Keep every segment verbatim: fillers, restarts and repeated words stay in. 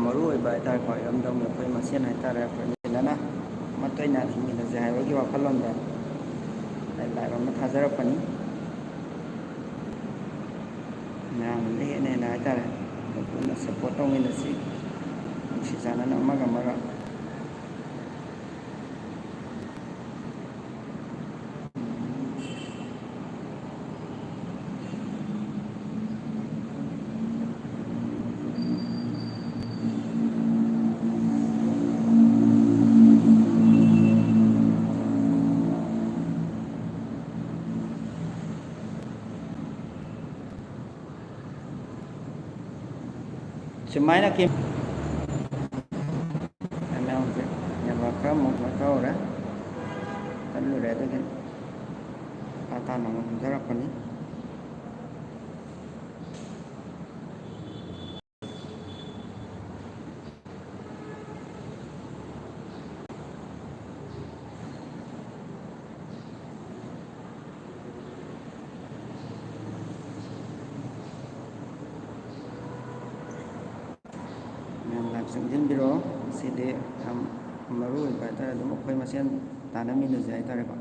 ꯃꯔꯨ ꯑꯣꯏꯕ ꯍꯥꯏꯇꯥꯔꯦꯀꯣ, ꯏꯔꯝꯗꯝꯒꯤ ꯑꯩꯈꯣꯏ ꯃꯁꯦꯟ ꯍꯥꯏꯇꯥꯔꯦ, ꯑꯩꯈꯣꯏ ꯃꯤꯟꯅꯅ ꯑꯃꯠꯇ ꯑꯣꯏꯅ ꯍꯤꯡꯃꯤꯟꯅꯁꯦ ꯍꯥꯏꯕꯒꯤ ꯋꯥꯈꯜꯂꯣꯟꯗ ꯂꯥꯏꯞ ꯑꯃ ꯊꯥꯖꯔꯛꯄꯅꯤ꯫ ꯃꯌꯥꯝꯅ ꯍꯦꯟꯅ ꯍꯦꯟꯅ ꯍꯥꯏꯇꯥꯔꯦ, ꯑꯩꯈꯣꯏ ꯄꯨꯟꯅ ꯁꯞꯄꯣꯔꯠ ꯇꯧꯃꯤꯟꯅꯁꯤ, ꯅꯨꯡꯁꯤ ꯆꯥꯟꯅꯅ ꯑꯃꯒ ꯑꯃꯒ꯫ ꯁꯨꯃꯥꯏꯅ ꯀꯦꯝ-, ꯑꯩꯅ ꯍꯧꯖꯤꯛ ꯅꯦꯠꯋꯥꯛ ꯈꯔ ꯑꯃꯨꯛ ꯀꯩꯅꯣ ꯇꯧꯔꯦ, ꯇꯠꯂꯨꯔꯦ, ꯑꯗꯨꯒꯤ ꯃꯈꯥ ꯇꯥꯅ ꯑꯃꯨꯛ ꯍꯟꯖꯔꯛꯄꯅꯤ꯫ ꯃꯌꯥꯝ ꯂꯥꯏꯚ ꯆꯪꯁꯤꯟꯕꯤꯔꯛꯑꯣ꯫ ꯉꯁꯤꯗꯤ ꯌꯥꯝ ꯃꯔꯨ ꯑꯣꯏꯕ ꯍꯥꯏꯇꯥꯔꯦ, ꯑꯗꯨꯝ ꯑꯩꯈꯣꯏ ꯃꯁꯦꯟ ꯇꯥꯟꯅꯃꯤꯟꯅꯁꯦ ꯍꯥꯏꯇꯥꯔꯦꯀꯣ꯫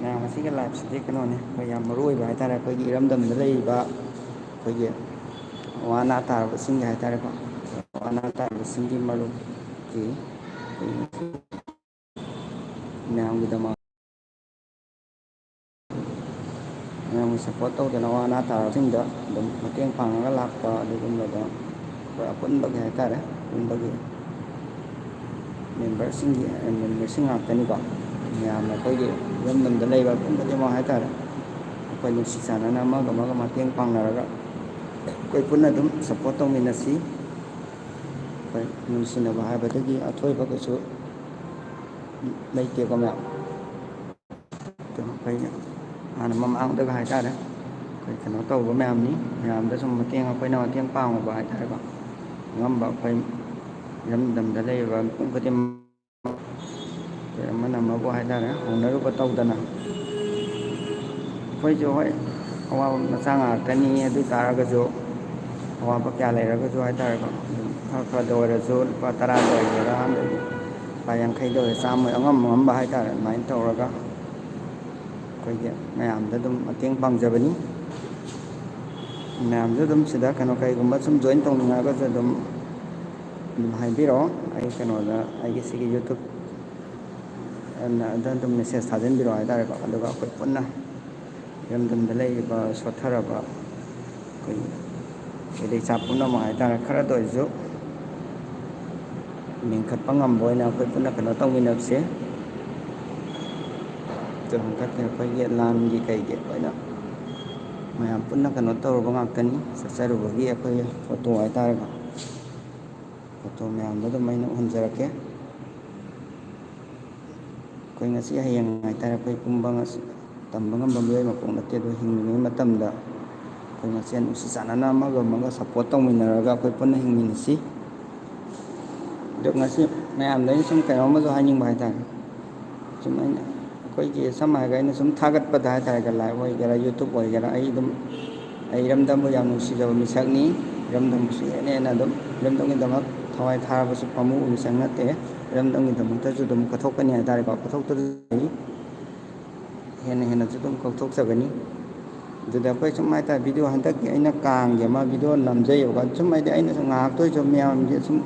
ꯃꯌꯥꯝ, ꯉꯁꯤꯒꯤ ꯂꯥꯏꯐꯁꯤꯗꯤ ꯀꯩꯅꯣꯅꯤ, ꯑꯩꯈꯣꯏ ꯌꯥꯝ ꯃꯔꯨ ꯑꯣꯏꯕ ꯍꯥꯏꯇꯥꯔꯦ, ꯑꯩꯈꯣꯏꯒꯤ ꯏꯔꯝꯗꯝꯗ ꯂꯩꯔꯤꯕ ꯑꯩꯈꯣꯏꯒꯤ ꯋꯥꯅꯥ ꯇꯥꯔꯕꯁꯤꯡꯒꯤ ꯍꯥꯏꯇꯥꯔꯦꯀꯣ, ꯋꯥꯅꯥ ꯇꯥꯔꯕꯁꯤꯡꯒꯤ ꯃꯔꯨꯞꯀꯤ ꯑꯩꯈꯣꯏꯒꯤ ꯃꯌꯥꯝꯒꯤꯗꯃꯛ ꯃꯌꯥꯝꯒꯤ ꯁꯞꯄꯣꯔꯠ ꯇꯧꯗꯅ ꯋꯥꯅꯥ ꯇꯥꯔꯕꯁꯤꯡꯗ ꯑꯗꯨꯝ ꯃꯇꯦꯡ ꯄꯥꯡꯉꯒ ꯂꯥꯛꯄ ꯑꯗꯨꯒꯨꯝꯕꯗꯣ ꯑꯩꯈꯣꯏ ꯑꯄꯨꯟꯕꯒꯤ ꯍꯥꯏꯇꯥꯔꯦ, ꯑꯄꯨꯟꯕꯒꯤ ꯃꯦꯝꯕꯔꯁꯤꯡꯒꯤ, ꯑꯦꯝ ꯑꯦꯜ ꯑꯦꯁꯤꯡ ꯉꯥꯛꯇꯅꯤꯀꯣ꯫ ꯃꯌꯥꯝꯅ ꯑꯩꯈꯣꯏꯒꯤ ꯏꯔꯝꯗꯝꯗ ꯂꯩꯕ ꯄꯨꯝ ꯈꯨꯗꯤꯡꯃꯛ ꯍꯥꯏꯇꯥꯔꯦ, ꯑꯩꯈꯣꯏ ꯅꯨꯡꯁꯤ ꯆꯥꯟꯅꯅ ꯑꯃꯒ ꯑꯃꯒ ꯃꯇꯦꯡ ꯄꯥꯡꯅꯔꯒ ꯑꯩꯈꯣꯏ ꯄꯨꯟꯅ ꯑꯗꯨꯝ ꯁꯞꯄꯣꯔꯠ ꯇꯧꯃꯤꯟꯅꯁꯤ꯫ ꯑꯩꯈꯣꯏ ꯅꯨꯡꯁꯤꯅꯕ ꯍꯥꯏꯕꯗꯒꯤ ꯑꯊꯣꯏꯕ ꯀꯩꯁꯨ ꯂꯩꯇꯦꯀꯣ ꯃꯌꯥꯝ꯫ ꯑꯗꯨꯝ ꯑꯩꯈꯣꯏ ꯍꯥꯟꯅ ꯃꯃꯥꯡꯗꯒ ꯍꯥꯏꯇꯥꯔꯦ, ꯑꯩꯈꯣꯏ ꯀꯩꯅꯣ ꯇꯧꯕ ꯃꯌꯥꯝꯅꯤ, ꯃꯌꯥꯝꯗ ꯁꯨꯝ ꯃꯇꯦꯡ, ꯑꯩꯈꯣꯏꯅ ꯃꯇꯦꯡ ꯄꯥꯡꯉꯨꯕ ꯍꯥꯏꯇꯥꯔꯦꯀꯣ꯫ ꯑꯉꯝꯕ ꯑꯩꯈꯣꯏ ꯏꯔꯝꯗꯝꯗ ꯂꯩꯔꯤꯕ ꯃꯤꯄꯨꯝ ꯈꯨꯗꯤꯡꯃꯛ, ꯑꯩꯈꯣꯏ ꯑꯃꯅ ꯑꯃꯕꯨ ꯍꯥꯏꯇꯥꯔꯦ ꯍꯧꯅꯔꯨꯕ ꯇꯧꯗꯅ, ꯑꯩꯈꯣꯏꯁꯨ ꯍꯣꯏ ꯑꯋꯥꯕ ꯃꯆꯥ ꯉꯥꯛꯇꯅꯤ, ꯑꯗꯨ ꯑꯣꯏ ꯇꯥꯔꯒꯁꯨ ꯑꯋꯥꯕ ꯀꯌꯥ ꯂꯩꯔꯒꯁꯨ ꯍꯥꯏꯇꯥꯔꯦꯀꯣ, ꯑꯗꯨꯝ ꯈꯔ ꯈꯔꯗ ꯑꯣꯏꯔꯁꯨ, ꯂꯨꯄꯥ ꯇꯔꯥꯗ ꯑꯣꯏꯒꯦꯔꯥ, ꯑꯗꯒꯤ ꯂꯨꯄꯥ ꯌꯥꯡꯈꯩꯗ ꯑꯣꯏꯒꯦꯔꯥ, ꯆꯥꯝꯃ, ꯑꯉꯝ ꯑꯉꯝꯕ ꯍꯥꯏꯇꯥꯔꯦ, ꯑꯗꯨꯃꯥꯏꯅ ꯇꯧꯔꯒ ꯑꯩꯈꯣꯏꯒꯤ ꯃꯌꯥꯝꯗ ꯑꯗꯨꯝ ꯃꯇꯦꯡ ꯄꯥꯡꯖꯕꯅꯤ꯫ ꯃꯌꯥꯝꯁꯨ ꯑꯗꯨꯝ ꯁꯤꯗ ꯀꯩꯅꯣ ꯀꯩꯒꯨꯝꯕ ꯁꯨꯝ ꯖꯣꯏꯟ ꯇꯧꯅꯤꯡꯉꯒꯁꯨ ꯑꯗꯨꯝ, ꯑꯗꯨꯝ ꯍꯥꯏꯕꯤꯔꯛꯑꯣ꯫ ꯑꯩ ꯀꯩꯅꯣꯗ, ꯑꯩꯒꯤ ꯁꯤꯒꯤ ꯌꯨꯇ꯭ꯌꯨꯕ ꯑꯗ ꯑꯗꯨꯝ ꯃꯦꯁꯦꯖ ꯊꯥꯖꯤꯟꯕꯤꯔꯛꯑꯣ ꯍꯥꯏꯇꯥꯔꯦꯀꯣ꯫ ꯑꯗꯨꯒ ꯑꯩꯈꯣꯏ ꯄꯨꯟꯅ ꯏꯔꯝꯗꯝꯗ ꯂꯩꯔꯤꯕ ꯁꯣꯠꯊꯔꯕ ꯑꯩꯈꯣꯏ ꯀꯩꯗꯩ ꯆꯥ ꯄꯨꯝꯅꯃꯛ ꯍꯥꯏꯇꯥꯔꯦ, ꯈꯔꯗ ꯑꯣꯏꯔꯁꯨ ꯃꯦꯟꯈꯠꯄ ꯉꯝꯕ ꯑꯣꯏꯅ ꯑꯩꯈꯣꯏ ꯄꯨꯟꯅ ꯀꯩꯅꯣ ꯇꯧꯃꯤꯟꯅꯁꯦ꯫ ꯑꯗꯣ ꯍꯟꯗꯛꯀꯤ ꯑꯩꯈꯣꯏꯒꯤ ꯂꯥꯟꯒꯤ ꯀꯩꯒꯤ ꯑꯩꯈꯣꯏꯅ ꯃꯌꯥꯝ ꯄꯨꯟꯅ ꯀꯩꯅꯣ ꯇꯧꯔꯨꯕ ꯉꯥꯛꯇꯅꯤ, ꯆꯠꯆꯔꯨꯕꯒꯤ ꯑꯩꯈꯣꯏꯒꯤ ꯐꯣꯇꯣ ꯍꯥꯏꯇꯥꯔꯦꯀꯣ꯫ ꯐꯣꯇꯣ ꯃꯌꯥꯝꯗꯣ ꯑꯗꯨꯝ ꯑꯩꯅ ꯎꯍꯟꯖꯔꯛꯀꯦ꯫ ꯑꯩꯈꯣꯏ ꯉꯁꯤ ꯍꯌꯦꯡ ꯍꯥꯏꯇꯥꯔꯦ, ꯑꯩꯈꯣꯏ ꯄꯨꯝꯕ ꯉꯁꯤ ꯇꯝꯕ ꯉꯝꯕ ꯃꯤꯑꯣꯏ ꯃꯄꯣꯛ ꯅꯠꯇꯦ, ꯑꯗꯣ ꯍꯤꯡꯂꯤꯉꯩ ꯃꯇꯝꯗ ꯑꯩꯈꯣꯏ ꯃꯁꯦꯟ ꯅꯨꯡꯁꯤ ꯆꯥꯟꯅꯅ ꯑꯃꯒ ꯑꯃꯒ ꯁꯞꯄꯣꯔꯠ ꯇꯧꯃꯤꯟꯅꯔꯒ ꯑꯩꯈꯣꯏ ꯄꯨꯟꯅ ꯍꯤꯡꯃꯤꯟꯅꯁꯤ꯫ ꯑꯗꯣ ꯉꯁꯤ ꯃꯌꯥꯝꯗ ꯑꯩꯅ ꯁꯨꯝ ꯀꯩꯅꯣꯝꯃꯁꯨ ꯍꯥꯏꯅꯤꯡꯕ ꯍꯥꯏꯇꯥꯔꯦ꯫ ꯁꯨꯝ ꯑꯩꯅ, ꯑꯩꯈꯣꯏꯒꯤ ꯁꯝꯅ ꯍꯥꯏꯔꯒ ꯑꯩꯅ ꯁꯨꯝ ꯊꯥꯒꯠꯄꯗ ꯍꯥꯏꯇꯥꯔꯦ, ꯂꯥꯏꯚ ꯑꯣꯏꯒꯦꯔꯥ, ꯌꯨꯇ꯭ꯌꯨꯕ ꯑꯣꯏꯒꯦꯔꯥ, ꯑꯩ ꯑꯗꯨꯝ, ꯑꯩ ꯏꯔꯝꯗꯝꯕꯨ ꯌꯥꯝ ꯅꯨꯡꯁꯤꯖꯕ ꯃꯤꯁꯛꯅꯤ꯫ ꯏꯔꯝꯗꯝꯕꯨꯁꯨ ꯍꯦꯟꯅ ꯍꯦꯟꯅ ꯑꯗꯨꯝ ꯏꯔꯝꯗꯝꯒꯤꯗꯃꯛ ꯊꯋꯥꯏ ꯊꯥꯔꯕꯁꯨ ꯄꯥꯝꯃꯨꯕ ꯃꯤꯁꯛ ꯅꯠꯇꯦ꯫ ꯏꯔꯝꯗꯝꯒꯤꯗꯃꯛꯇꯁꯨ ꯑꯗꯨꯝ ꯀꯠꯊꯣꯛꯀꯅꯤ ꯍꯥꯏꯇꯥꯔꯦꯀꯣ, ꯀꯠꯊꯣꯛꯇꯕ ꯍꯦꯟꯅ ꯍꯦꯟꯅꯁꯨ ꯑꯗꯨꯝ ꯀꯠꯊꯣꯛꯆꯒꯅꯤ꯫ ꯑꯗꯨꯗ ꯑꯩꯈꯣꯏ ꯁꯨꯝ ꯍꯥꯏꯇꯥꯔꯦ, ꯚꯤꯗꯤꯑꯣ ꯍꯟꯗꯛꯀꯤ ꯑꯩꯅ ꯀꯥꯡꯒꯤ ꯑꯃ ꯚꯤꯗꯤꯑꯣ ꯅꯝꯖꯩꯌꯦꯕꯀꯣ꯫ ꯁꯨꯝ ꯍꯥꯏꯗꯤ ꯑꯩꯅꯁꯨ ꯉꯥꯏꯍꯥꯛꯇ ꯑꯣꯏꯔꯁꯨ ꯃꯌꯥꯝꯒꯤ ꯁꯨꯝ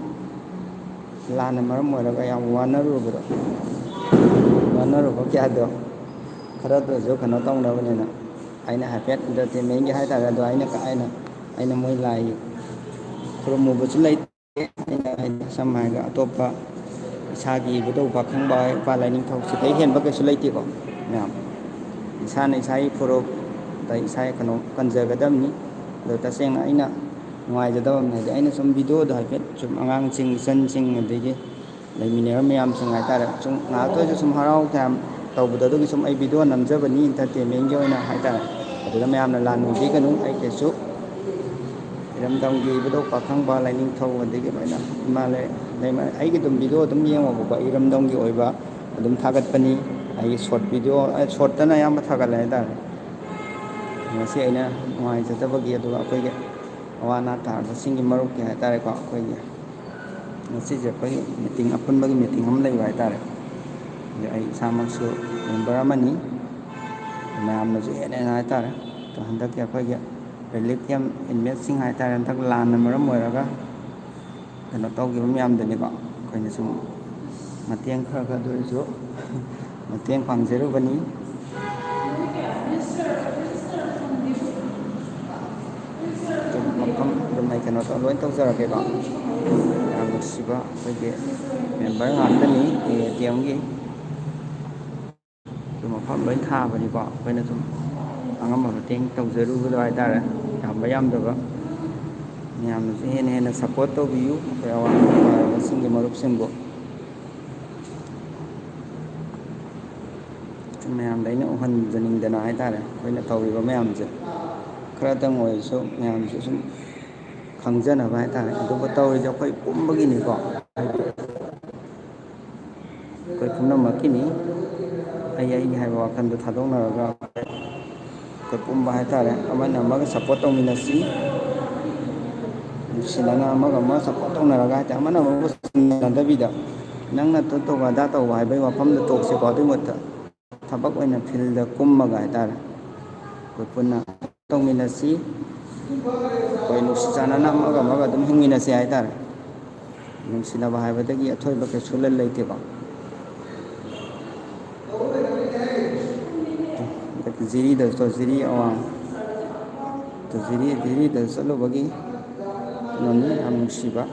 ꯂꯥꯟꯅ ꯃꯔꯝ ꯑꯣꯏꯔꯒ ꯌꯥꯝ ꯋꯥꯅꯔꯨꯕꯗꯣ, ꯋꯥꯅꯔꯨꯕ ꯀꯌꯥꯗꯣ ꯈꯔꯗꯁꯨ ꯀꯩꯅꯣ ꯇꯧꯅꯕꯅꯤꯅ ꯑꯩꯅ ꯍꯥꯏꯐꯦꯠ ꯏꯟꯇꯔꯇꯦꯟꯃꯦꯟꯒꯤ ꯍꯥꯏꯇꯥꯔꯦ꯫ ꯑꯗꯣ ꯑꯩꯅ ꯀ-, ꯑꯩꯅ, ꯑꯩꯅ ꯃꯣꯏ ꯂꯥꯏ ꯈꯨꯔꯨꯝꯃꯨꯕꯁꯨ ꯂꯩꯇꯦ꯫ ꯑꯩꯅ ꯍꯥꯏꯗꯤ ꯁꯝꯅ ꯍꯥꯏꯔꯒ ꯑꯇꯣꯞꯄ ꯏꯁꯥꯒꯤ ꯏꯕꯨꯙꯧ ꯄꯥꯈꯪꯕ ꯏꯄꯥ ꯂꯥꯏꯅꯤꯡꯊꯧ ꯁꯤꯗꯩ ꯍꯦꯟꯕ ꯀꯩꯁꯨ ꯂꯩꯇꯦꯀꯣ ꯃꯌꯥꯝ꯫ ꯏꯁꯥꯅ ꯏꯁꯥꯒꯤ ꯐꯨꯔꯨꯞ, ꯑꯗ ꯏꯁꯥꯒꯤ ꯀꯩꯅꯣ ꯀꯟꯖꯒꯗꯕꯅꯤ꯫ ꯑꯗꯣ ꯇꯁꯦꯡꯅ ꯑꯩꯅ ꯅꯨꯡꯉꯥꯏꯖꯗꯕ ꯑꯃ ꯍꯥꯏꯗꯤ, ꯑꯩꯅ ꯁꯨꯝ ꯚꯤꯗꯤꯑꯣꯗꯣ ꯍꯥꯏꯐꯦꯠ ꯁꯨꯝ ꯑꯉꯥꯡꯁꯤꯡ, ꯏꯆꯟꯁꯤꯡ, ꯑꯗꯒꯤ ꯂꯩꯃꯤꯟꯅꯔꯤꯕ ꯃꯌꯥꯝꯁꯤꯡ ꯍꯥꯏꯇꯥꯔꯦ, ꯁꯨꯝ ꯉꯥꯏꯍꯥꯛꯇ ꯑꯣꯏꯔꯁꯨ ꯁꯨꯝ ꯍꯔꯥꯎ ꯇꯌꯥꯝ ꯇꯧꯕꯗꯣ, ꯑꯗꯨꯒꯤ ꯁꯨꯝ ꯑꯩ ꯚꯤꯗꯤꯑꯣ ꯅꯝꯖꯕꯅꯤ, ꯏꯟꯇꯔꯇꯦꯟꯃꯦꯟꯒꯤ ꯑꯣꯏꯅ ꯍꯥꯏꯇꯥꯔꯦ꯫ ꯑꯗꯨꯗ ꯃꯌꯥꯝꯅ ꯂꯥꯟꯅ ꯎꯕꯤꯒꯅꯨ꯫ ꯑꯩ ꯀꯩꯁꯨ ꯏꯔꯝꯗꯝꯒꯤ ꯏꯕꯨꯙꯧ ꯄꯥꯈꯪꯕ, ꯂꯥꯏꯅꯤꯡꯊꯧ, ꯑꯗꯒꯤ ꯂꯣꯏꯅ ꯏꯃꯥ ꯂꯩ-, ꯂꯩꯃ-, ꯑꯩꯒꯤ ꯑꯗꯨꯝ ꯚꯤꯗꯤꯑꯣ ꯑꯗꯨꯝ ꯌꯦꯡꯉꯣꯕꯀꯣ, ꯏꯔꯝꯗꯝꯒꯤ ꯑꯣꯏꯕ ꯑꯗꯨꯝ ꯊꯥꯒꯠꯄꯅꯤ꯫ ꯑꯩꯒꯤ ꯁꯣꯔꯠ ꯚꯤꯗꯤꯑꯣ, ꯑ, ꯁꯣꯔꯠꯇꯅ ꯑꯌꯥꯝꯕ ꯊꯥꯒꯠꯂꯦ ꯍꯥꯏꯇꯥꯔꯦ꯫ ꯉꯁꯤ ꯑꯩꯅ ꯅꯨꯡꯉꯥꯏꯖꯗꯕꯒꯤ, ꯑꯗꯨꯒ ꯑꯩꯈꯣꯏꯒꯤ ꯑꯋꯥ ꯑꯅꯥ ꯇꯥꯔꯕꯁꯤꯡꯒꯤ ꯃꯔꯨꯞꯀꯤ ꯍꯥꯏꯇꯥꯔꯦꯀꯣ, ꯑꯩꯈꯣꯏꯒꯤ ꯉꯁꯤꯁꯦ ꯑꯩꯈꯣꯏꯒꯤ ꯃꯤꯇꯤꯡ, ꯑꯄꯨꯟꯕꯒꯤ ꯃꯤꯇꯤꯡ ꯑꯃ ꯂꯩꯕ ꯍꯥꯏꯇꯥꯔꯦ꯫ ꯑꯗ ꯑꯩ ꯏꯁꯥꯃꯛꯁꯨ ꯃꯦꯝꯕꯔ ꯑꯃꯅꯤ꯫ ꯃꯌꯥꯝꯅꯁꯨ ꯍꯦꯟꯅ ꯍꯦꯟꯅ ꯍꯥꯏꯇꯥꯔꯦ, ꯑꯗꯣ ꯍꯟꯗꯛꯀꯤ ꯑꯩꯈꯣꯏꯒꯤ ꯔꯤꯂꯤꯐ ꯀꯦꯝ ꯏꯟꯃꯦꯠꯁꯤꯡ ꯍꯥꯏꯇꯥꯔꯦ, ꯍꯟꯗꯛ ꯂꯥꯟꯅ ꯃꯔꯝ ꯑꯣꯏꯔꯒ ꯀꯩꯅꯣ ꯇꯧꯈꯤꯕ ꯃꯌꯥꯝꯗꯨꯅꯤꯀꯣ, ꯑꯩꯈꯣꯏꯅ ꯁꯨꯝ ꯃꯇꯦꯡ ꯈꯔ ꯈꯔ ꯑꯗꯨ ꯑꯣꯏꯔꯁꯨ ꯃꯇꯦꯡ ꯄꯥꯡꯖꯔꯨꯕꯅꯤ꯫ ꯑꯗꯨꯝ ꯃꯐꯝ ꯑꯗꯨꯝ ꯑꯩ ꯀꯩꯅꯣ ꯇꯧ-, ꯂꯣꯏ ꯇꯧꯖꯔꯒꯦꯀꯣ꯫ ꯌꯥꯝ ꯅꯨꯡꯁꯤꯕ ꯑꯩꯈꯣꯏꯒꯤ ꯃꯦꯝꯕꯔ ꯉꯥꯛꯇꯅꯤ ꯑꯦ ꯑꯦ ꯇꯤ ꯑꯦꯝꯒꯤ꯫ ꯑꯗꯨ ꯃꯐꯝ ꯂꯣꯏ ꯊꯥꯕꯅꯤꯀꯣ꯫ ꯑꯩꯈꯣꯏꯅ ꯁꯨꯝ ꯑꯉꯝꯕ ꯃꯇꯦꯡ ꯇꯧꯖꯔꯨꯕꯗꯣ ꯍꯥꯏꯇꯥꯔꯦ, ꯌꯥꯝꯕ ꯌꯥꯝꯗꯕ꯫ ꯃꯌꯥꯝꯅꯁꯨ ꯍꯦꯟꯅ ꯍꯦꯟꯅ ꯁꯞꯄꯣꯔꯠ ꯇꯧꯕꯤꯌꯨ ꯑꯩꯈꯣꯏ ꯑꯋꯥ ꯑꯅꯥ ꯇꯥꯔꯕꯁꯤꯡꯒꯤ ꯃꯔꯨꯞꯁꯤꯡꯕꯨ꯫ ꯃꯌꯥꯝꯗ ꯑꯩꯅ ꯎꯍꯟꯖꯅꯤꯡꯗꯅ ꯍꯥꯏꯇꯥꯔꯦ, ꯑꯩꯈꯣꯏꯅ ꯇꯧꯔꯤꯕ ꯃꯌꯥꯝꯁꯦ ꯈꯔꯇꯪ ꯑꯣꯏꯔꯁꯨ ꯃꯌꯥꯝꯁꯨ ꯁꯨꯝ ꯈꯪꯖꯅꯕ ꯍꯥꯏꯇꯥꯔꯦ꯫ ꯑꯗꯨꯕꯨ ꯇꯧꯔꯤꯁꯦ ꯑꯩꯈꯣꯏ ꯄꯨꯝꯕꯒꯤꯅꯤꯀꯣ, ꯍꯥꯏꯗꯤ ꯑꯩꯈꯣꯏ ꯄꯨꯝꯅꯃꯛꯀꯤꯅꯤ꯫ ꯑꯩ ꯑꯩꯒꯤ ꯍꯥꯏꯕ ꯋꯥꯈꯜꯗꯣ ꯊꯥꯗꯣꯛꯅꯔꯒ ꯑꯩꯈꯣꯏ ꯄꯨꯝꯕ ꯍꯥꯏꯇꯥꯔꯦ, ꯑꯃꯅ ꯑꯃꯒ ꯁꯞꯄꯣꯔꯠ ꯇꯧꯃꯤꯟꯅꯁꯤ꯫ ꯅꯨꯡꯁꯤꯅꯅ ꯑꯃꯒ ꯑꯃꯒ ꯁꯞꯄꯣꯔꯠ ꯇꯧꯅꯔꯒ ꯍꯥꯏꯇꯥꯔꯦ, ꯑꯃꯅ ꯑꯃꯕꯨ ꯁꯤꯟꯅꯗꯕꯤꯗ ꯅꯪꯅ ꯑꯗꯨ ꯇꯧꯕ ꯑꯗꯥ ꯇꯧꯕ ꯍꯥꯏꯕꯒꯤ ꯋꯥꯐꯝꯗ ꯇꯣꯛꯁꯤꯀꯣ꯫ ꯑꯗꯨꯒꯤ ꯃꯍꯨꯠꯇ ꯊꯕꯛ ꯑꯣꯏꯅ ꯐꯤꯜꯗ ꯀꯨꯝꯃꯒ ꯍꯥꯏꯇꯥꯔꯦ, ꯑꯩꯈꯣꯏ ꯄꯨꯟꯅ ꯇꯧꯃꯤꯟꯅꯁꯤ꯫ ꯑꯩꯈꯣꯏ ꯅꯨꯡꯁꯤ ꯆꯥꯟꯅꯅ ꯑꯃꯒ ꯑꯃꯒ ꯑꯗꯨꯝ ꯍꯤꯡꯃꯤꯟꯅꯁꯤ ꯍꯥꯏꯇꯥꯔꯦ꯫ ꯅꯨꯡꯁꯤꯅꯕ ꯍꯥꯏꯕꯗꯒꯤ ꯑꯊꯣꯏꯕ ꯀꯩꯁꯨ ꯂꯩ-, ꯂꯩꯇꯦꯀꯣ꯫ ꯖꯤꯔꯤꯗꯁꯨ, ꯖꯤꯔꯤ ꯑꯋꯥꯡ, ꯖꯤꯔꯤ, ꯖꯤꯔꯤꯗ ꯆꯠꯂꯨꯕꯒꯤ ꯀꯩꯅꯣꯅꯤ, ꯌꯥꯝ ꯅꯨꯡꯁꯤꯕ꯫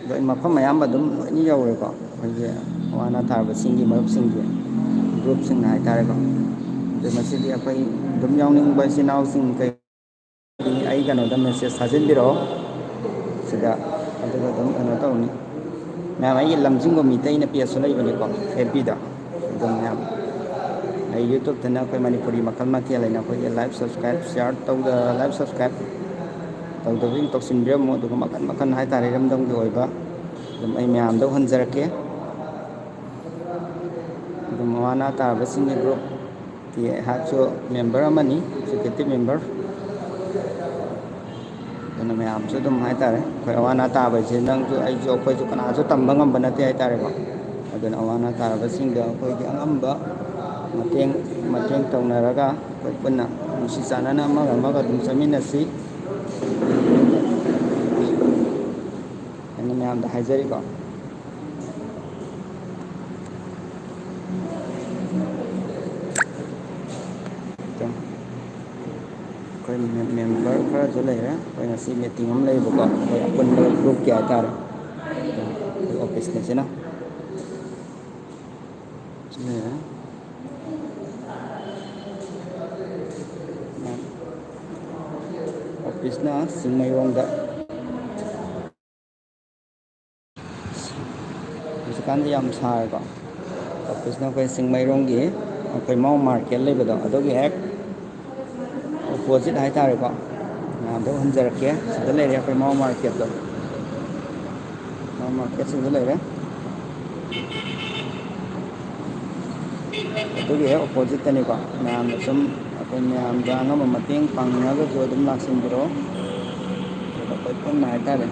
ꯑꯗꯣ ꯑꯩ ꯃꯐꯝ ꯑꯌꯥꯝꯕ ꯑꯗꯨꯝ ꯂꯣꯏꯅ ꯌꯧꯔꯦꯀꯣ, ꯑꯩꯈꯣꯏꯒꯤ ꯑꯋꯥ ꯑꯅꯥ ꯇꯥꯔꯕꯁꯤꯡꯒꯤ ꯃꯔꯨꯞꯁꯤꯡꯒꯤ ꯒ꯭ꯔꯨꯞꯁꯤꯡꯅ ꯍꯥꯏꯇꯥꯔꯦꯀꯣ꯫ ꯑꯗꯣ ꯃꯁꯤꯗꯤ ꯑꯩꯈꯣꯏ ꯑꯗꯨꯝ ꯌꯥꯎꯅꯤꯡꯕ ꯏꯆꯤꯟ ꯏꯅꯥꯎꯁꯤꯡ ꯀꯩ ꯑꯩ ꯀꯩꯅꯣꯗ ꯃꯦꯁꯦꯖ ꯊꯥꯖꯤꯟꯕꯤꯔꯛꯑꯣ ꯁꯤꯗ, ꯑꯗꯨꯒ ꯑꯗꯨꯝ ꯀꯩꯅꯣ ꯇꯧꯅꯤ꯫ ꯃꯌꯥꯝ, ꯑꯩꯒꯤ ꯂꯝꯖꯤꯡꯕ ꯃꯤꯇꯩꯅ ꯄꯦꯖꯁꯨ ꯂꯩꯕꯅꯤꯀꯣ, ꯑꯦꯐ ꯕꯤꯗ꯫ ꯑꯗꯨꯝ ꯃꯌꯥꯝ, ꯑꯩ ꯌꯨꯇ꯭ꯌꯨꯕꯇꯅ ꯑꯩꯈꯣꯏ ꯃꯅꯤꯄꯨꯔꯤ ꯃꯈꯜ ꯃꯊꯦꯜ ꯍꯥꯏꯅ ꯑꯩꯈꯣꯏꯒꯤ ꯂꯥꯏꯚ ꯁꯕꯁꯀ꯭ꯔꯥꯏꯕ, ꯁꯤꯌꯥꯔ ꯇꯧꯗ-, ꯂꯥꯏꯚ ꯁꯕꯁꯀ꯭ꯔꯥꯏꯕ ꯇꯧꯗꯕꯁꯤꯡ ꯇꯧꯁꯤꯟꯕꯤꯔꯝꯃꯣ꯫ ꯑꯗꯨꯒ ꯃꯈꯜ ꯃꯈꯜ ꯍꯥꯏꯇꯥꯔꯦ, ꯏꯔꯝꯗꯝꯒꯤ ꯑꯣꯏꯕ ꯑꯗꯨꯝ ꯑꯩ ꯃꯌꯥꯝꯗ ꯎꯍꯟꯖꯔꯛꯀꯦ꯫ ꯑꯗꯨꯝ ꯑꯋꯥ ꯑꯅꯥ ꯇꯥꯔꯕꯁꯤꯡꯒꯤ ꯒ꯭ꯔꯨꯞꯀꯤ ꯑꯩꯍꯥꯛꯁꯨ ꯃꯦꯝꯕꯔ ꯑꯃꯅꯤ, ꯑꯦꯛꯖꯤꯀ꯭ꯌꯨꯇꯤꯞ ꯃꯦꯝꯕꯔ꯫ ꯑꯗꯨꯅ ꯃꯌꯥꯝꯁꯨ ꯑꯗꯨꯝ ꯍꯥꯏꯇꯥꯔꯦ, ꯑꯩꯈꯣꯏ ꯑꯋꯥ ꯑꯅꯥ ꯇꯥꯕ ꯍꯥꯏꯁꯦ ꯅꯪꯁꯨ ꯑꯩꯁꯨ ꯑꯩꯈꯣꯏꯁꯨ ꯀꯅꯥꯁꯨ ꯇꯝꯕ ꯉꯝꯕ ꯅꯠꯇꯦ ꯍꯥꯏꯇꯥꯔꯦꯀꯣ꯫ ꯑꯗꯨꯅ ꯑꯋꯥ ꯑꯅꯥ ꯇꯥꯔꯕꯁꯤꯡꯗ ꯑꯩꯈꯣꯏꯒꯤ ꯑꯉꯝꯕ ꯃꯇꯦꯡ, ꯃꯇꯦꯡ ꯇꯧꯅꯔꯒ ꯑꯩꯈꯣꯏ ꯄꯨꯟꯅ ꯅꯨꯡꯁꯤ ꯆꯥꯟꯅꯅ ꯑꯃꯒ ꯑꯃꯒ ꯑꯗꯨꯝ ꯆꯠꯃꯤꯟꯅꯁꯤ ꯍꯥꯏꯅ ꯃꯌꯥꯝꯗ ꯍꯥꯏꯖꯔꯤꯀꯣ꯫ ꯑꯩꯈꯣꯏ ꯃꯦꯝ-, ꯃꯦꯝꯕꯔ ꯈꯔꯁꯨ ꯂꯩꯔꯦ꯫ ꯑꯩꯈꯣꯏ ꯉꯁꯤ ꯃꯤꯇꯤꯡ ꯑꯃ ꯂꯩꯕꯀꯣ, ꯑꯩꯈꯣꯏ ꯑꯄꯨꯟꯕ ꯒ꯭ꯔꯨꯞꯀꯤ ꯍꯥꯏꯇꯥꯔꯦ꯫ ꯑꯩꯈꯣꯏ ꯑꯣꯐꯤꯁꯅꯦ ꯁꯤꯅ꯫ ꯁꯤ ꯂꯩꯔꯦ꯫ ꯑꯣꯐꯤꯁꯅ ꯆꯤꯡꯃꯩꯔꯣꯡꯗ꯫ ꯍꯧꯖꯤꯛꯀꯥꯟꯗꯤ ꯌꯥꯝ ꯁꯥꯔꯦꯀꯣ꯫ ꯑꯣꯐꯤꯁꯅ ꯑꯩꯈꯣꯏ ꯆꯤꯡꯃꯩꯔꯣꯡꯒꯤ ꯑꯩꯈꯣꯏ ꯃꯥꯎ ꯃꯥꯔꯀꯦꯠ ꯂꯩꯕꯗꯣ, ꯑꯗꯨꯒꯤ ꯍꯦꯛ ꯑꯣꯄꯣꯖꯤꯠ ꯍꯥꯏꯇꯥꯔꯦꯀꯣ꯫ ꯃꯌꯥꯝꯗ ꯎꯍꯟꯖꯔꯛꯀꯦ꯫ ꯁꯤꯗ ꯂꯩꯔꯦ ꯑꯩꯈꯣꯏ ꯃꯥꯎ ꯃꯥꯔꯀꯦꯠꯇꯣ꯫ ꯃꯥꯎ ꯃꯥꯔꯀꯦꯠꯁꯤꯗ ꯂꯩꯔꯦ꯫ ꯑꯗꯨꯒꯤ ꯍꯦꯛ ꯑꯣꯄꯣꯖꯤꯠꯇꯅꯤꯀꯣ꯫ ꯃꯌꯥꯝꯅ ꯁꯨꯝ ꯑꯩꯈꯣꯏ ꯃꯌꯥꯝꯗ ꯑꯉꯝꯕ ꯃꯇꯦꯡ ꯄꯥꯡꯅꯤꯡꯉꯒꯁꯨ ꯑꯗꯨꯝ ꯂꯥꯛꯁꯤꯟꯕꯤꯔꯛꯑꯣ꯫ ꯑꯗꯨꯒ ꯑꯩꯈꯣꯏ ꯄꯨꯟꯅ ꯍꯥꯏꯇꯥꯔꯦ,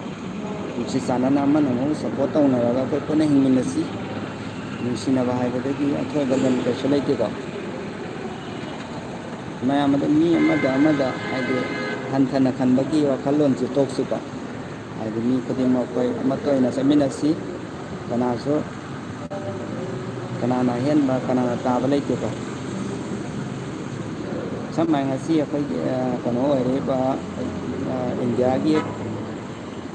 ꯅꯨꯡꯁꯤ ꯆꯥꯟꯅꯅ ꯑꯃꯅ ꯑꯃꯕꯨ ꯁꯞꯄꯣꯔꯠ ꯇꯧꯅꯔꯒ ꯑꯩꯈꯣꯏ ꯄꯨꯟꯅ ꯍꯤꯡꯃꯤꯟꯅꯁꯤ꯫ ꯅꯨꯡꯁꯤꯅꯕ ꯍꯥꯏꯕꯗꯒꯤ ꯑꯊꯣꯏꯕ ꯂꯟ ꯀꯩꯁꯨ ꯂꯩꯇꯦꯀꯣ꯫ ꯃꯌꯥꯝ ꯑꯗꯨꯝ ꯃꯤ ꯑꯃꯗ ꯑꯃꯗ ꯍꯥꯏꯗꯤ ꯍꯟꯊꯅ ꯈꯟꯕꯒꯤ ꯋꯥꯈꯜꯂꯣꯟꯁꯦ ꯇꯣꯛꯁꯤꯀꯣ꯫ ꯍꯥꯏꯗꯤ ꯃꯤ ꯈꯨꯗꯤꯡꯃꯛ ꯑꯩꯈꯣꯏ ꯑꯃꯠꯇ ꯑꯣꯏꯅ ꯆꯠꯃꯤꯟꯅꯁꯤ꯫ ꯀꯅꯥꯁꯨ, ꯀꯅꯥꯅ ꯑꯍꯦꯟꯕ, ꯀꯅꯥꯅ ꯇꯥꯕ ꯂꯩꯇꯦꯀꯣ꯫ ꯁꯝꯅ ꯍꯥꯏ, ꯉꯁꯤ ꯑꯩꯈꯣꯏꯒꯤ, ꯑ, ꯀꯩꯅꯣ ꯑꯣꯏꯔꯤꯕ, ꯑ, ꯏꯟꯗꯤꯌꯥꯒꯤ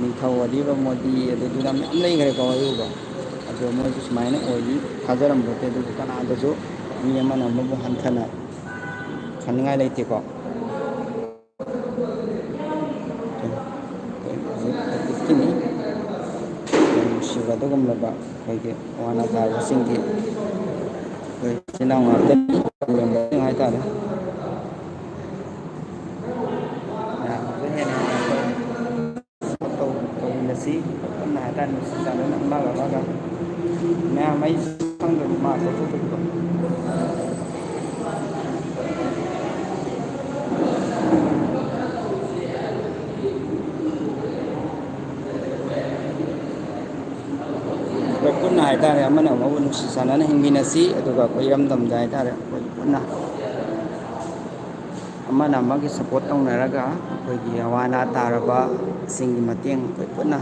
ꯅꯤꯡꯊꯧ ꯑꯔꯤꯕ ꯃꯣꯗꯤ, ꯑꯗꯨꯗꯨꯅ ꯃꯌꯥꯝ ꯂꯩꯈ꯭ꯔꯦꯀꯣ ꯑꯔꯤꯕ꯫ ꯑꯗꯣ ꯃꯣꯏꯁꯨ ꯁꯨꯃꯥꯏꯅ ꯑꯣꯏꯅꯤ ꯊꯥꯖꯔꯝꯕ ꯅꯠꯇꯦ, ꯑꯗꯨꯕꯨ ꯀꯅꯥꯗꯁꯨ ꯃꯤ ꯑꯃꯅ ꯑꯃꯕꯨ ꯍꯟꯊꯅ ꯈꯟꯅꯤꯡꯉꯥꯏ ꯂꯩꯇꯦꯀꯣ꯫ ꯑꯩꯈꯣꯏ ꯍꯧꯖꯤꯛ ꯑꯣꯐꯤꯁꯀꯤꯅꯤ꯫ ꯌꯥꯝ ꯅꯨꯡꯁꯤꯕ ꯑꯗꯨꯒꯨꯝꯂꯕ ꯑꯩꯈꯣꯏꯒꯤ ꯋꯥꯅ ꯊꯥꯕꯁꯤꯡꯒꯤ ꯑꯩꯈꯣꯏ ꯏꯆꯤꯟ ꯏꯅꯥꯎ ꯉꯥꯛꯇꯅꯤ, ꯍꯥꯏꯇꯥꯔꯦ꯫ ꯃꯌꯥꯝꯁꯨ ꯍꯦꯟꯅ ꯍꯦꯟꯅ ꯑꯩꯈꯣꯏ ꯇꯧ-, ꯇꯧꯃꯤꯟꯅꯁꯤ꯫ ꯄꯨꯟꯅ ꯍꯥꯏꯇꯥꯔꯦ, ꯅꯨꯡꯁꯤ ꯆꯥꯟꯅꯅ ꯑꯃꯒ ꯑꯃꯒ꯫ ꯃꯌꯥꯝ ꯑꯩ ꯈꯪꯗꯕ ꯃꯥ ꯆꯠꯊꯣꯛꯄꯗꯣ꯫ ꯑꯩꯈꯣꯏ ꯄꯨꯟꯅ ꯍꯥꯏꯇꯥꯔꯦ, ꯑꯃꯅ ꯑꯃꯕꯨ ꯅꯨꯡꯁꯤ ꯆꯥꯟꯅꯅ ꯍꯤꯡꯃꯤꯟꯅꯁꯤ, ꯑꯗꯨꯒ ꯑꯩꯈꯣꯏ ꯏꯔꯝꯗꯝꯗ ꯍꯥꯏꯇꯥꯔꯦ, ꯑꯩꯈꯣꯏ ꯄꯨꯟꯅ ꯑꯃꯅ ꯑꯃꯒꯤ ꯁꯄꯣꯔꯠ ꯇꯧꯅꯔꯒ ꯑꯩꯈꯣꯏꯒꯤ ꯑꯋꯥ ꯑꯅꯥ ꯇꯥꯔꯕꯁꯤꯡꯒꯤ ꯃꯇꯦꯡ ꯑꯩꯈꯣꯏ ꯄꯨꯟꯅ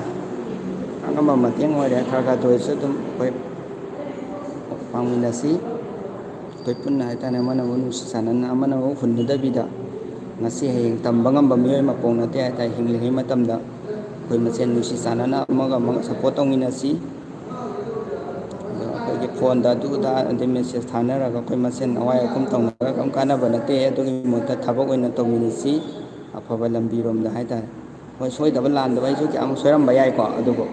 ꯑꯉꯝꯕ ꯃꯇꯦꯡ ꯑꯣꯏꯔꯦ, ꯈꯔ ꯈꯔꯇ ꯑꯣꯏꯔꯁꯨ ꯑꯗꯨꯝ ꯑꯩꯈꯣꯏ ꯄꯥꯡꯃꯤꯟꯅꯁꯤ꯫ ꯑꯩꯈꯣꯏ ꯄꯨꯟꯅ ꯍꯥꯏꯇꯥꯔꯦ, ꯑꯃꯅ ꯑꯃꯕꯨ ꯅꯨꯡꯁꯤ ꯆꯥꯟꯅꯅ, ꯑꯃꯅ ꯑꯃꯕꯨ ꯍꯨꯟꯅꯗꯕꯤꯗ, ꯉꯁꯤ ꯍꯌꯦꯡ ꯇꯝꯕ ꯉꯝꯕ ꯃꯤꯑꯣꯏ ꯃꯄꯣꯛ ꯅꯠꯇꯦ ꯍꯥꯏꯇꯥꯔꯦ꯫ ꯍꯤꯡꯂꯤꯉꯩ ꯃꯇꯝꯗ ꯑꯩꯈꯣꯏ ꯃꯁꯦꯟ ꯅꯨꯡꯁꯤ ꯆꯥꯟꯅꯅ ꯑꯃꯒ ꯑꯃꯒ ꯁꯄꯣꯔꯠ ꯇꯧꯃꯤꯟꯅꯁꯤ꯫ ꯑꯗꯣ ꯑꯩꯈꯣꯏꯒꯤ ꯐꯣꯟꯗ ꯑꯗꯨ ꯑꯗꯥ ꯑꯗꯩ ꯃꯦꯁꯦꯖ ꯊꯥꯅꯔꯒ ꯑꯩꯈꯣꯏ ꯃꯁꯦꯟ ꯑꯋꯥꯏ ꯑꯈꯨꯝ ꯇꯧꯅꯔꯒ ꯀꯔꯤꯝ ꯀꯥꯟꯅꯕ ꯅꯠꯇꯦ꯫ ꯑꯗꯨꯒꯤ ꯃꯍꯨꯠꯇ ꯊꯕꯛ ꯑꯣꯏꯅ ꯇꯧꯃꯤꯟꯅꯁꯤ, ꯑꯐꯕ ꯂꯝꯕꯤꯔꯣꯝꯗ ꯍꯥꯏꯇꯥꯔꯦ꯫ ꯍꯣꯏ, ꯁꯣꯏꯗꯕ ꯂꯥꯟꯗꯕ ꯑꯩꯁꯨ ꯀꯌꯥꯃꯨꯛ ꯁꯣꯏꯔꯝꯕ ꯌꯥꯏꯀꯣ, ꯑꯗꯨꯕꯨ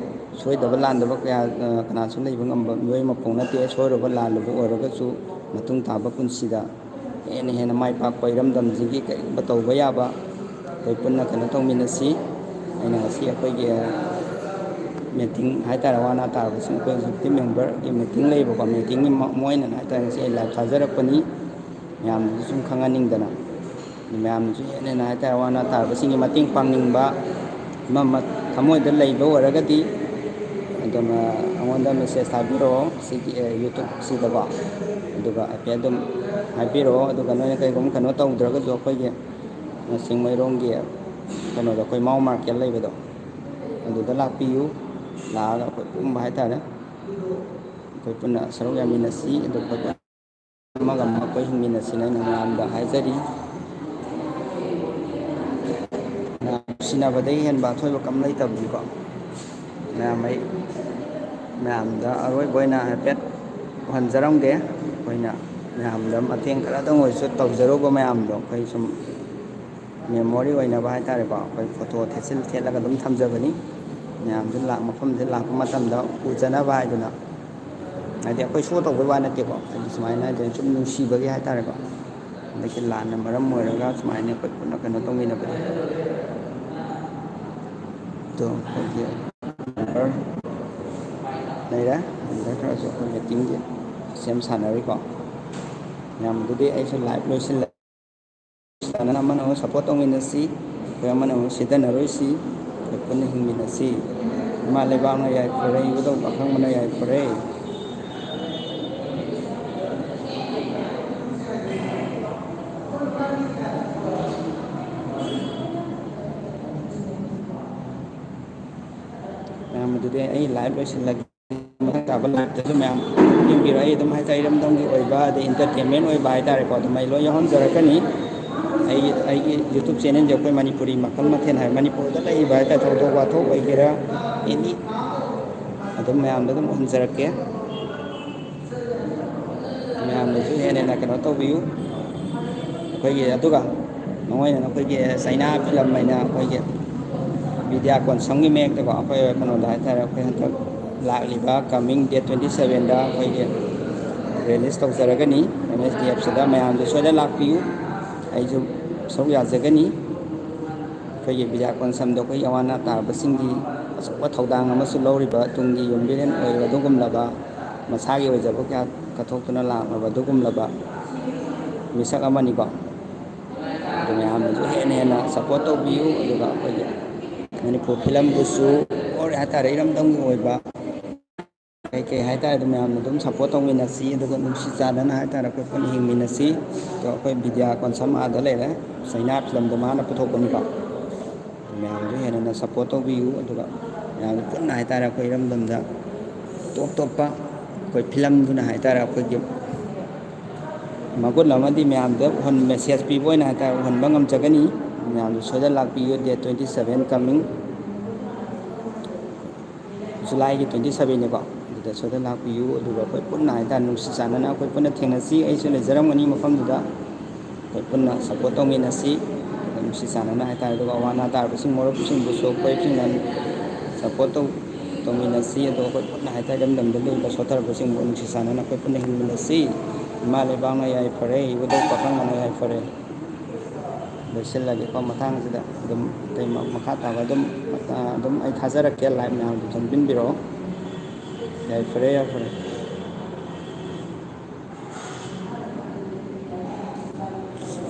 ꯁꯣꯏꯗꯕ ꯂꯥꯟꯗꯕ ꯀꯌꯥ, ꯑ, ꯀꯅꯥꯁꯨ ꯂꯩꯕ ꯉꯝꯕ ꯃꯤꯑꯣꯏ ꯃꯄꯣꯛ ꯅꯠꯇꯦ꯫ ꯁꯣꯏꯔꯨꯕ ꯂꯥꯜꯂꯨꯕ ꯑꯣꯏꯔꯒꯁꯨ ꯃꯇꯨꯡ ꯇꯥꯕ ꯄꯨꯟꯁꯤꯗ ꯍꯦꯟꯅ ꯍꯦꯟꯅ ꯃꯥꯏ ꯄꯥꯛꯄ ꯏꯔꯝꯗꯝꯁꯤꯒꯤ ꯀꯔꯤꯒꯨꯝꯕ ꯇꯧꯕ ꯌꯥꯕ ꯑꯩꯈꯣꯏ ꯄꯨꯟꯅ ꯀꯩꯅꯣ ꯇꯧꯃꯤꯟꯅꯁꯤ꯫ ꯑꯩꯅ ꯉꯁꯤ ꯑꯩꯈꯣꯏꯒꯤ, ꯑ, ꯃꯤꯇꯤꯡ ꯍꯥꯏꯇꯥꯔꯦ, ꯋꯥ ꯅꯥ ꯇꯥꯕꯁꯤꯡ ꯑꯩꯈꯣꯏ ꯑꯦꯛꯖꯤꯀ꯭ꯌꯨꯇꯤꯚ ꯃꯦꯝꯕꯔꯒꯤ ꯃꯤꯇꯤꯡ ꯂꯩꯕꯀꯣ, ꯃꯤꯇꯤꯡꯒꯤ ꯃ-, ꯃꯣꯏꯅ ꯍꯥꯏꯇꯥꯔꯦ ꯉꯁꯤ ꯑꯩ ꯂꯥꯏꯚ ꯊꯥꯖꯔꯛꯄꯅꯤ꯫ ꯃꯌꯥꯝꯗꯁꯨ ꯁꯨꯝ ꯈꯪꯍꯟꯅꯤꯡꯗꯅ, ꯃꯌꯥꯝꯅꯁꯨ ꯍꯦꯟꯅ ꯍꯦꯟꯅ ꯍꯥꯏꯇꯥꯔꯦ, ꯋꯥ ꯅꯥ ꯇꯥꯔꯕꯁꯤꯡꯒꯤ ꯃꯇꯦꯡ ꯄꯥꯡꯅꯤꯡꯕ ꯑꯃ ꯑꯃ ꯊꯃꯣꯏꯗ ꯂꯩꯕ ꯑꯣꯏꯔꯒꯗꯤ ꯑꯗꯨꯝ, ꯑ, ꯑꯩꯉꯣꯟꯗ ꯃꯦꯁꯦꯖ ꯊꯥꯕꯤꯔꯛꯑꯣ ꯁꯤꯒꯤ, ꯑ, ꯌꯨꯇ꯭ꯌꯨꯕꯁꯤꯗꯀꯣ꯫ ꯑꯗꯨꯒ ꯍꯥꯏꯐꯦꯠ ꯑꯗꯨꯝ ꯍꯥꯏꯕꯤꯔꯛꯑꯣ꯫ ꯑꯗꯨꯒ ꯅꯣꯏꯅ ꯀꯩꯒꯨꯝꯕ ꯀꯩꯅꯣ ꯇꯧꯗ꯭ꯔꯒꯁꯨ ꯑꯩꯈꯣꯏꯒꯤ, ꯑ, ꯆꯤꯡꯃꯩꯔꯣꯡꯒꯤ ꯀꯩꯅꯣꯗꯣ, ꯑꯩꯈꯣꯏ ꯃꯥꯎ ꯃꯥꯔꯀꯦꯠ ꯂꯩꯕꯗꯣ, ꯑꯗꯨꯗ ꯂꯥꯛꯄꯤꯌꯨ꯫ ꯂꯥꯛꯑꯒ ꯑꯩꯈꯣꯏ ꯄꯨꯟꯕ ꯍꯥꯏꯇꯥꯔꯦ, ꯑꯩꯈꯣꯏ ꯄꯨꯟꯅ ꯁꯔꯨꯛ ꯌꯥꯃꯤꯟꯅꯁꯤ꯫ ꯑꯗꯨꯒ ꯑꯃꯒ ꯑꯃꯒ ꯑꯩꯈꯣꯏ ꯍꯤꯡꯃꯤꯟꯅꯁꯤꯅ ꯑꯩꯅ ꯃꯌꯥꯝꯗ ꯍꯥꯏꯖꯔꯤ꯫ ꯃꯌꯥꯝ ꯅꯨꯡꯁꯤꯅꯕꯗꯒꯤ ꯍꯦꯟꯕ ꯑꯊꯣꯏꯕ ꯀꯝ ꯂꯩꯇꯕꯅꯤꯀꯣ꯫ ꯃꯌꯥꯝ ꯑꯩ ꯃꯌꯥꯝꯗ ꯑꯔꯣꯏꯕ ꯑꯣꯏꯅ ꯍꯥꯏꯐꯦꯠ ꯎꯍꯟꯖꯔꯝꯒꯦ꯫ ꯑꯩꯈꯣꯏꯅ ꯃꯌꯥꯝꯗ ꯃꯇꯦꯡ ꯈꯔꯗꯪ ꯑꯣꯏꯔꯁꯨ ꯇꯧꯖꯔꯨꯕ ꯃꯌꯥꯝꯗꯣ ꯑꯩꯈꯣꯏ ꯁꯨꯝ memory ꯑꯣꯏꯅꯕ ꯍꯥꯏꯇꯥꯔꯦꯀꯣ, ꯑꯩꯈꯣꯏ photo ꯊꯦꯠꯆꯤꯜ ꯊꯦꯠꯂꯒ ꯑꯗꯨꯝ ꯊꯝꯖꯕꯅꯤ꯫ ꯃꯌꯥꯝꯁꯨ ꯂꯥꯛ ꯃꯐꯝꯁꯤꯗ ꯂꯥꯛꯄ ꯃꯇꯝꯗ ꯎꯖꯅꯕ ꯍꯥꯏꯗꯨꯅ, ꯍꯥꯏꯗꯤ ꯑꯩꯈꯣꯏ show ꯇꯧꯕꯩ ꯋꯥ ꯅꯠꯇꯦꯀꯣ, ꯍꯥꯏꯗꯤ ꯁꯨꯃꯥꯏꯅ ꯍꯥꯏꯗꯤ ꯁꯨꯝ ꯅꯨꯡꯁꯤꯕꯒꯤ ꯍꯥꯏꯇꯥꯔꯦꯀꯣ꯫ ꯍꯟꯗꯛꯀꯤ ꯂꯥꯟꯅ ꯃꯔꯝ ꯑꯣꯏꯔꯒ ꯁꯨꯃꯥꯏꯅ ꯑꯩꯈꯣꯏ ꯄꯨꯟꯅ ꯀꯩꯅꯣ ꯇꯧꯃꯤꯟꯅꯕꯗꯣ꯫ ꯑꯗꯣ ꯑꯩꯈꯣꯏꯒꯤ member ꯂꯩꯔꯦ, member ꯈꯔꯁꯨ ꯑꯩꯈꯣꯏ meetingꯒꯤ ꯁꯦꯝ ꯁꯥꯟꯅꯔꯤꯀꯣ꯫ ꯃꯌꯥꯝꯗꯨꯗꯤ ꯑꯩꯁꯨ live ꯂꯣꯏꯁꯤꯜꯂꯦ꯫ ꯁꯥꯟꯅꯅ ꯑꯃꯅ ꯑꯃ support ꯇꯧꯃꯤꯟꯅꯁꯤ, ꯑꯩꯈꯣꯏ ꯑꯃꯅ ꯑꯃ ꯁꯤꯊꯅꯔꯣꯏꯁꯤ, ꯑꯩꯈꯣꯏ ꯄꯨꯟꯅ ꯍꯤꯡꯃꯤꯟꯅꯁꯤ꯫ ꯏꯃꯥ ꯂꯩꯕꯥꯛꯅ ꯌꯥꯏꯐꯔꯦ, ꯏꯕꯨꯙꯧ ꯄꯥꯈꯪꯕꯅ ꯌꯥꯏꯐꯔꯦ꯫ ꯃꯌꯥꯝ ꯑꯗꯨꯗꯤ ꯑꯩ live ꯂꯣꯏꯁꯤꯜꯂꯒꯦ꯫ ꯃꯊꯪ ꯇꯥꯕ liveꯇꯁꯨ ꯃꯌꯥꯝ ꯌꯦꯡꯕꯤꯔꯣ꯫ ꯑꯩ ꯑꯗꯨꯝ ꯍꯥꯏꯇꯥꯔꯦ, ꯏꯔꯝꯗꯝꯒꯤ ꯑꯣꯏꯕ ꯑꯗꯩ entertainment ꯑꯣꯏꯕ ꯍꯥꯏꯇꯥꯔꯦꯀꯣ, ꯑꯗꯨꯝ ꯑꯩ ꯂꯣꯏ ꯌꯥꯎꯍꯟꯖꯔꯛꯀꯅꯤ꯫ ꯑꯩꯒꯤ, ꯑꯩꯒꯤ YouTube channelꯁꯦ ꯑꯩꯈꯣꯏ ꯃꯅꯤꯄꯨꯔꯤ ꯃꯈꯜ ꯃꯊꯦꯜ ꯍꯥꯏ, ꯃꯅꯤꯄꯨꯔꯗ ꯂꯩꯔꯤꯕ ꯍꯥꯏꯇꯥꯔꯦ, ꯊꯧꯗꯣꯛ ꯋꯥꯊꯣꯛ ꯑꯣꯏꯒꯦꯔꯥ, any, ꯑꯗꯨꯝ ꯃꯌꯥꯝꯗ ꯑꯗꯨꯝ ꯎꯍꯟꯖꯔꯛꯀꯦ꯫ ꯃꯌꯥꯝꯅꯁꯨ ꯍꯦꯟꯅ ꯍꯦꯟꯅ ꯀꯩꯅꯣ ꯇꯧꯕꯤꯌꯨ꯫ ꯑꯩꯈꯣꯏꯒꯤ, ꯑꯗꯨꯒ ꯅꯈꯣꯏꯅ, ꯅꯈꯣꯏꯒꯤ ꯆꯩꯅꯥ film ꯍꯥꯏꯅ ꯑꯩꯈꯣꯏꯒꯤ ꯕꯤꯗ꯭ꯌꯥ ꯀꯣꯟꯁꯝꯒꯤ ꯃꯌꯦꯛꯇꯀꯣ, ꯑꯩꯈꯣꯏ ꯀꯩꯅꯣꯗ ꯍꯥꯏꯇꯥꯔꯦ, ꯑꯩꯈꯣꯏ ꯍꯟꯗꯛ ꯂꯥꯛꯂꯤꯕ coming date twenty sevenꯗ ꯑꯩꯈꯣꯏꯒꯤ release ꯇꯧꯖꯔꯒꯅꯤ꯫ MSDFꯁꯤꯗ ꯃꯌꯥꯝꯁꯨ ꯁꯣꯏꯗꯅ ꯂꯥꯛꯄꯤꯌꯨ, ꯑꯩꯁꯨ ꯁꯔꯨꯛ ꯌꯥꯖꯒꯅꯤ꯫ ꯑꯩꯈꯣꯏꯒꯤ ꯕꯤꯗ꯭ꯌꯥ ꯀꯣꯟꯁꯝꯗꯣ ꯑꯩꯈꯣꯏ ꯑꯋꯥ ꯑꯅꯥ ꯇꯥꯔꯕꯁꯤꯡꯒꯤ ꯑꯆꯧꯕ ꯊꯧꯗꯥꯡ ꯑꯃꯁꯨ ꯂꯧꯔꯤꯕ ꯇꯨꯡꯒꯤ ꯌꯨꯝꯕꯤꯔꯦꯟ ꯑꯣꯏꯔꯤꯕ ꯑꯗꯨꯒꯨꯝꯂꯕ ꯃꯁꯥꯒꯤ ꯑꯣꯏꯖꯕ ꯀꯌꯥ ꯀꯠꯊꯣꯛꯇꯨꯅ ꯂꯥꯛꯂꯕ ꯑꯗꯨꯒꯨꯝꯂꯕ ꯃꯤꯁꯛ ꯑꯃꯅꯤꯀꯣ꯫ ꯑꯗꯨ ꯃꯌꯥꯝꯅꯁꯨ ꯍꯦꯟꯅ ꯍꯦꯟꯅ support ꯇꯧꯕꯤꯌꯨ꯫ ꯑꯗꯨꯒ ꯑꯩꯈꯣꯏꯒꯤ ꯃꯅꯤꯄꯨꯔ filmꯕꯨꯁꯨ ꯑꯣꯔ ꯍꯥꯏꯇꯥꯔꯦ, ꯏꯔꯝꯗꯝꯒꯤ ꯑꯣꯏꯕ ꯀꯩ ꯀꯩ ꯍꯥꯏꯇꯥꯔꯦ, ꯑꯗꯨ ꯃꯌꯥꯝꯅ ꯑꯗꯨꯝ support ꯇꯧꯃꯤꯟꯅꯁꯤ꯫ ꯑꯗꯨꯒ ꯅꯨꯡꯁꯤ ꯆꯥꯟꯅꯅ ꯍꯥꯏꯇꯥꯔꯦ ꯑꯩꯈꯣꯏ ꯄꯨꯟꯅ ꯍꯤꯡꯃꯤꯟꯅꯁꯤ꯫ ꯑꯗꯣ ꯑꯩꯈꯣꯏ ꯕꯤꯗ꯭ꯌꯥ ꯀꯣꯟꯁꯝ ꯑꯥꯗ ꯂꯩꯔꯦ, ꯆꯩꯅꯥ filmꯗꯣ ꯃꯥꯅ ꯄꯨꯊꯣꯛꯄꯅꯤꯀꯣ꯫ ꯃꯌꯥꯝꯁꯨ ꯍꯦꯟꯅ ꯍꯦꯟꯅ support ꯇꯧꯕꯤꯌꯨ꯫ ꯑꯗꯨꯒ ꯃꯌꯥꯝꯁꯨ ꯄꯨꯟꯅ ꯍꯥꯏꯇꯥꯔꯦ ꯑꯩꯈꯣꯏ ꯏꯔꯝꯗꯝꯗ ꯇꯣꯞ ꯇꯣꯞꯄ ꯑꯩꯈꯣꯏ filmꯗꯨꯅ ꯍꯥꯏꯇꯥꯔꯦ ꯑꯩꯈꯣꯏꯒꯤ ꯃꯒꯨꯟ ꯑꯃꯗꯤ ꯃꯌꯥꯝꯗ ꯎꯍꯟ-, message ꯄꯤꯕ ꯑꯣꯏꯅ ꯍꯥꯏꯇꯥꯔꯦ ꯎꯍꯟꯕ ꯉꯝꯖꯒꯅꯤ꯫ ꯃꯌꯥꯝꯁꯨ ꯁꯣꯏꯗꯅ ꯂꯥꯛꯄꯤꯌꯨ, date twenty seven coming Julyꯒꯤ twenty sevenꯅꯤꯀꯣ꯫ ꯑꯗꯨꯗ ꯁꯣꯏꯗꯅ ꯂꯥꯛꯄꯤꯌꯨ꯫ ꯑꯗꯨꯒ ꯑꯩꯈꯣꯏ ꯄꯨꯟꯅ ꯍꯥꯏꯇꯥꯔꯦ, ꯅꯨꯡꯁꯤ ꯆꯥꯟꯅꯅ ꯑꯩꯈꯣꯏ ꯄꯨꯟꯅ ꯊꯦꯡꯅꯁꯤ꯫ ꯑꯩꯁꯨ ꯂꯩꯖꯔꯝꯒꯅꯤ ꯃꯐꯝꯗꯨꯗ꯫ ꯑꯩꯈꯣꯏ ꯄꯨꯟꯅ support ꯇꯧꯃꯤꯟꯅꯁꯤ꯫ ꯑꯗꯨꯒ ꯅꯨꯡꯁꯤ ꯆꯥꯟꯅꯅ ꯍꯥꯏꯇꯥꯔꯦ꯫ ꯑꯗꯨꯒ ꯑꯋꯥ ꯑꯅꯥ ꯇꯥꯔꯕꯁꯤꯡ ꯃꯔꯨꯞꯁꯤꯡꯕꯨꯁꯨ ꯑꯩꯈꯣꯏꯁꯤꯡꯅ support ꯇꯧ-, ꯇꯧꯃꯤꯟꯅꯁꯤ꯫ ꯑꯗꯣ ꯑꯩꯈꯣꯏ ꯄꯨꯟꯅ ꯍꯥꯏꯇꯥꯔꯦ, ꯏꯔꯝꯗꯝꯗ ꯂꯩꯔꯤꯕ ꯁꯣꯠꯊꯔꯕꯁꯤꯡꯕꯨ ꯅꯨꯡꯁꯤ ꯆꯥꯟꯅꯅ ꯑꯩꯈꯣꯏ ꯄꯨꯟꯅ ꯍꯤꯡꯃꯤꯟꯅꯁꯤ꯫ ꯏꯃꯥ ꯂꯩꯕꯥꯛꯅ ꯌꯥꯏꯐꯔꯦ, ꯏꯕꯨꯙꯧ ꯄꯥꯈꯪꯕꯅ ꯌꯥꯏꯐꯔꯦ꯫ ꯂꯣꯏꯁꯤꯜꯂꯒꯦꯀꯣ꯫ ꯃꯊꯪꯁꯤꯗ ꯑꯗꯨꯝ ꯑꯇꯩ ꯃ-, ꯃꯈꯥ ꯇꯥꯕ ꯑꯗꯨꯝ, ꯑ, ꯑꯗꯨꯝ ꯑꯩ ꯊꯥꯖꯔꯛꯀꯦ꯫ Like ꯃꯌꯥꯝꯗꯨ ꯆꯪꯕꯤꯟꯕꯤꯔꯛꯑꯣ꯫ ꯌꯥꯏꯐꯔꯦ, ꯌꯥꯏꯐꯔꯦ꯫